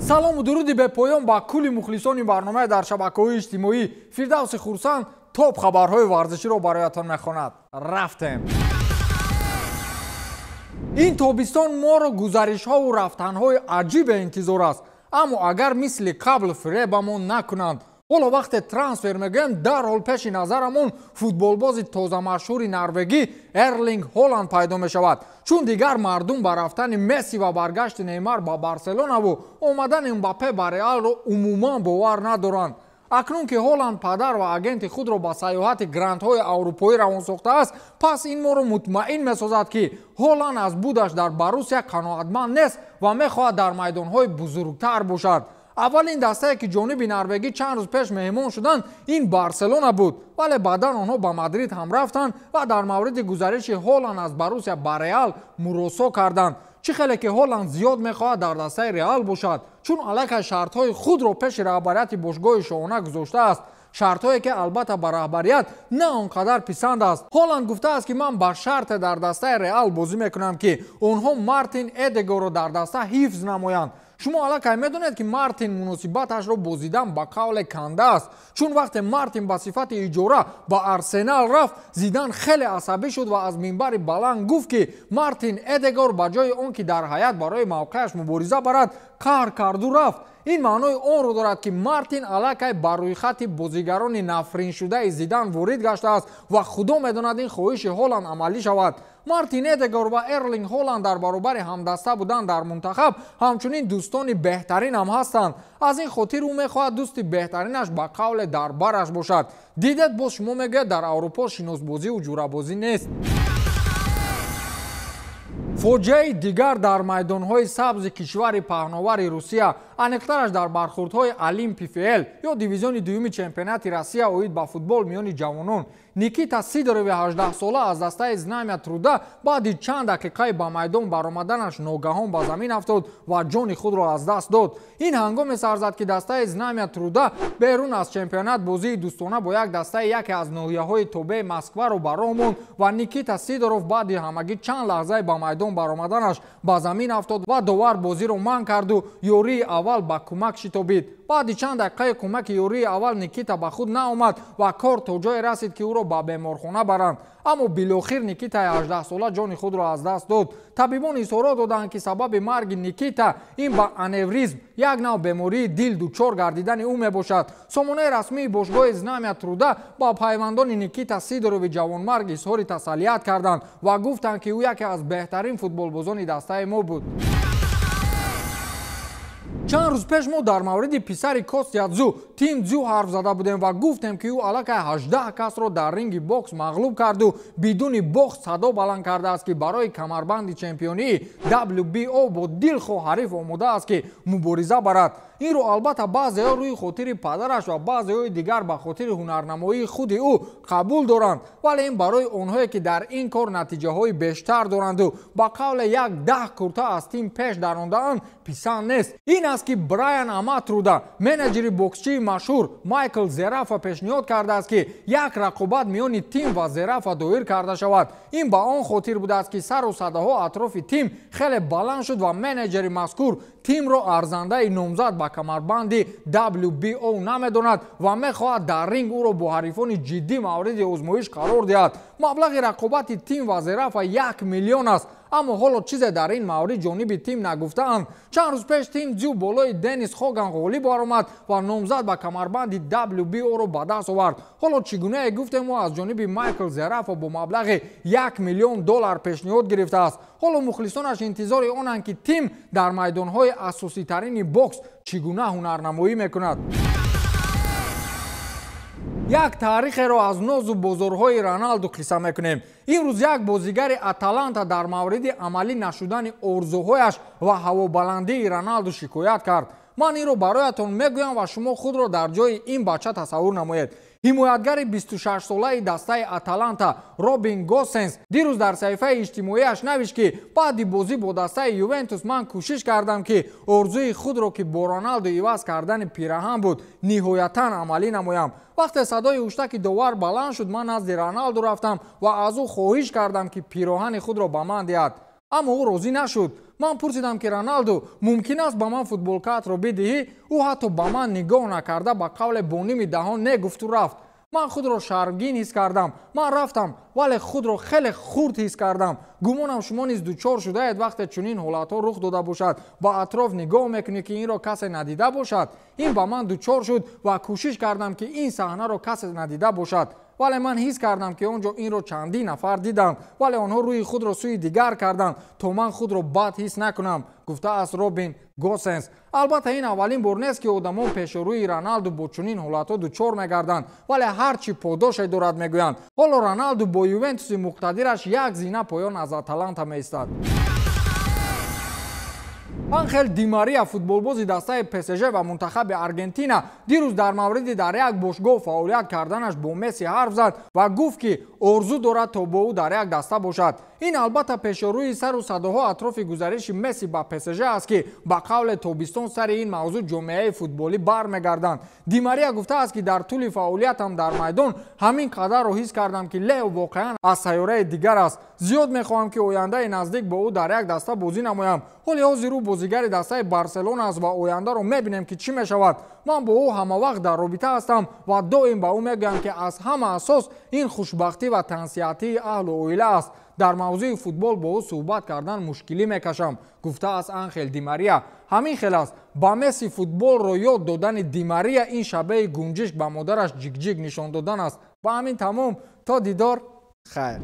Салому дуруди бепоён ба кулли мухлисони барномаи дар шабакаҳои иҷтимоӣ. Фирдавси Хурсанд топ хабарҳои варзиширо бароятон мехонад. Рафтем. Ин тобистон моро гузаришҳову рафтанҳои аҷибе интизор аст, аммо агар мисли қабл фиребамон накунанд. Ҳоло вақте трансфер мегӯем, дарҳол пеши назарамон футболбози тозамашҳури норвегӣ Эрлинг Ҳоланд пайдо мешавад, чун дигар мардум ба рафтани Месси ва баргашти Неймар ба Барселонаву омадани Мбаппе ба Реалро умуман бовар надоранд. Акнун ки Ҳоланд падар ва агенти худро ба сайёҳати грандҳои аврупоӣ равон сохтааст, пас ин моро мутмаин месозад, ки Ҳоланд аз будаш дар Боруссия қаноатманд нест ва мехоҳад дар майдонҳои бузургтар бошад. Аввалин дастае, ки ҷониби норвегӣ чанд рӯз пеш меҳмон шуданд, ин Барселона буд, вале баъдан онҳо ба Мадрид ҳам рафтанд ва дар мавриди гузариши Ҳоланд аз Боруссия ба Реал муросо карданд. Чӣ хеле ки Ҳоланд зиёд мехоҳад дар дастаи Реал бошад, чун аллакай шартҳои худро пеши раҳбарияти бошгоҳи шоҳона гузоштааст, шартҳое ки албатта ба раҳбарият на он қадар писанд аст. Ҳоланд гуфтааст, ки ман ба шарте дар дастаи Реал бозӣ мекунам, ки онҳо Мартин Эдегорро дар даста ҳифз намоянд. Шумо аллакай медонед, ки Мартин муносибаташро бо Зидан ба қавле кандааст, чун вақте Мартин ба сифати иҷора ба Арсенал рафт, Зидан хеле асабӣ шуд ва аз минбари баланд гуфт, ки Мартин Эдегор ба ҷои он ки дар ҳаят барои мавқеаш мубориза барад, қаҳр карду рафт. Ин маънои онро дорад, ки Мартин аллакай ба рӯйхати бозигарони нафриншудаи Зидан ворид гаштааст ва худо медонад, ин хоҳиши Ҳоланд амалӣ шавад. Мартин Эдегор ва Эрлинг Ҳоланд дар баробари ҳамдаста будан дар мунтахаб ҳамчунин дӯстони беҳтарин ҳам ҳастанд. Аз ин хотир ӯ мехоҳад дӯсти беҳтаринаш ба қавле дар бараш бошад. Дидед, боз шумо мегӯяд, дар Аврупо шиносбозиву ҷурабозӣ нест. Фоҷиаи дигар дар майдонҳои сабзи кишвари паҳновари Русия, аниқтараш дар бархурдҳои Олимпи ФЛ ё дивизиони дуюми чемпионати Россия оид ба футбол миёни ҷавонон. Никита Сидорови 18-сола аз дастаи Знамя Труда баъди чанд дақиқаи ба майдон баромаданаш ногаҳон ба замин афтод ва ҷони худро аз даст дод. Ин ҳангоме сар зад, ки дастаи Знамя Труда берун аз чемпионат бозии дӯстона бо як дастаи яке аз ноҳияҳои тобеи Москваро ба роҳ монд ва Никита Сидоров баъди ҳамагӣ чанд лаҳзаи ба майдон баромаданаш ба замин афтод ва довар бозиро манъ карду ёрии аввал ба кӯмак шитобид. Баъди чанд дақиқаи кӯмаки ёрии аввал Никита ба худ наомад ва кор то ҷое расид, ки ӯро ба беморхона баранд, аммо билохир Никитаи 18-сола ҷони худро аз даст дод. Табибон изҳорот доданд, ки сабаби марги Никита ин ба аневризм, як нав бемории дил, дучор гардидани ӯ мебошад. Сомонаи расмии бошгоҳи Знамя Труда ба пайвандони Никита Сидорови ҷавонмарг изҳори тасаллият карданд ва гуфтанд, ки ӯ яке аз беҳтарин футболбозони дастаи мо буд. Чанд рӯз пеш мо дар мавриди писари Костя Дзю, Тим Дзю, ҳарф зада будем ва гуфтем, ки ӯ аллакай 18 касро дар ринги бокс мағлуб карду бидуни бохт садо баланд кардааст, ки барои камарбанди чемпионии WBO бо дилхоҳ ҳариф омода аст, ки мубориза барад. Инро албатта баъзеҳо рӯи хотири падараш ва баъзеҳои дигар ба хотири ҳунарнамоии худи ӯ қабул доранд, вале ин барои онҳое, ки дар ин кор натиҷаҳои бештар доранду ба қавле як 10 курта аз тим пеш дарондаанд, писанд нест. Ин аст, ки Брайан Аматруда, менеҷери боксчии машҳур Майкл Зерафа, пешниҳод кардааст, ки як рақобат миёни Тим ва Зерафа доир карда шавад. Ин ба он хотир будааст, ки сару садаҳо атрофи Тим хеле баланд шуд ва менеҷери мазкур Тимро арзандаи номзад ба камарбанди WBO намедонад ва мехоҳад дар ринг ӯро бо ҳарифони ҷиддӣ мавриди озмоиш қарор диҳад. Маблағи рақобати Тим ва Зерафа 1 миллион аст, аммо ҳоло чизе дар ин маврид ҷониби Тим нагуфтаанд. Чанд рӯз пеш Тим Дзю болои Денис Хоган ғолиб баромад ва номзад ба камарбанди WBO-ро ба даст овард. Ҳоло, чӣ гунае гуфтем, ӯ аз ҷониби Майкл Зерафа бо маблағи 1 миллион доллар пешниҳод гирифтааст. Ҳоло мухлисонаш интизори онанд, ки Тим дар майдонҳои асоситарини бокс чӣ гуна ҳунарнамоӣ мекунад. Як таърихеро аз нозу бозорҳои Роналду қисса мекунем. Имрӯз як бозигари Аталанта дар мавриди амалӣ нашудани орзуҳояш ва ҳавобаландии Роналду шикоят кард. Ман инро бароятон мегӯям ва шумо худро дар ҷои ин бача тасаввур намоед. Ҳимоятгари 26-солаи дастаи Аталанта Робин Госенс дирӯз дар саҳифаи иҷтимоияш навишт, ки баъди бозӣ бо дастаи Ювентус ман кӯшиш кардам, ки орзуи худро, ки бо Роналду иваз кардани пираҳан буд, ниҳоятан амалӣ намоям. Вақте садои ҳуштаки довар баланд шуд, ман назди Роналду рафтам ва аз ӯ хоҳиш кардам, ки пироҳани худро ба ман диҳад. Аммо ӯ розӣ нашуд. Ман пурсидам, ки Роналду, мумкин аст ба ман футболкаатро бидиҳӣ? Ӯ ҳатто ба ман нигоҳ накарда, ба қавле бо ними даҳон не гуфту рафт. Ман худро шармгин ҳис кардам. Ман рафтам, вале худро хеле хурд ҳис кардам. Гумонам, шумо низ дучор шудаед, вақте чунин ҳолатҳо рух дода бошад, ба атроф нигоҳ мекунӣ, ки инро касе надида бошад. Ин ба ман дучор шуд ва кӯшиш кардам, ки ин саҳнаро касе надида бошад, вале ман ҳис кардам, ки он ҷо инро чандин нафар диданд, вале онҳо рӯи худро сӯи дигар карданд, то ман худро бад ҳис накунам, гуфтааст Робин Госенс. Албатта, ин аввалин бор нест, ки одамон пешорӯи Роналду бо чунин ҳолатҳо дучор мегарданд, вале ҳар чӣ подоше дорад, мегӯянд. Ҳоло Роналду бо Ювентуси муқтадираш як зина поён аз Аталанта меистад. Анхел Димария, футболбози дастаи ПСЖ ва мунтахаби Аргентина, дирӯз дар мавриди дар як бошгоҳ фаъолият карданаш бо Месси ҳарф зад ва гуфт, ки орзу дорад, то бо ӯ дар як даста бошад. Ин албатта пешорӯи сару садоҳо атрофи гузариши Месси ба ПСЖ аст, ки ба қавле тобистон сари ин мавзӯъ ҷомеаи футболӣ бармегарданд. Димария гуфтааст, ки дар тӯли фаъолиятам дар майдон ҳамин қадарро ҳис кардам, ки Лео воқеан аз сайёраи дигар аст. Зиёд мехоҳам, ки ояндаи наздик бо ӯ дар як даста бозӣ намоям. Ҳоли ҳозир ӯ бозигари дастаи Барселона аст ва ояндаро мебинем, ки чӣ мешавад. Ман бо ӯ ҳамавақт дар робита ҳастам ва доим ба ӯ мегӯям, ки аз ҳама асос ин хушбахтӣ ва тансиҳатии аҳлу оила аст. Дар мавзӯи футбол бо ӯ суҳбат кардан мушкилӣ мекашам, гуфтааст Анхел Димария. Ҳамин хел аст, ба Месси футболро ёд додани Димария ин шабеҳи гунҷишк ба модараш ҷикҷик нишон додан аст. Ба ҳамин тамом, то дидор, хайр.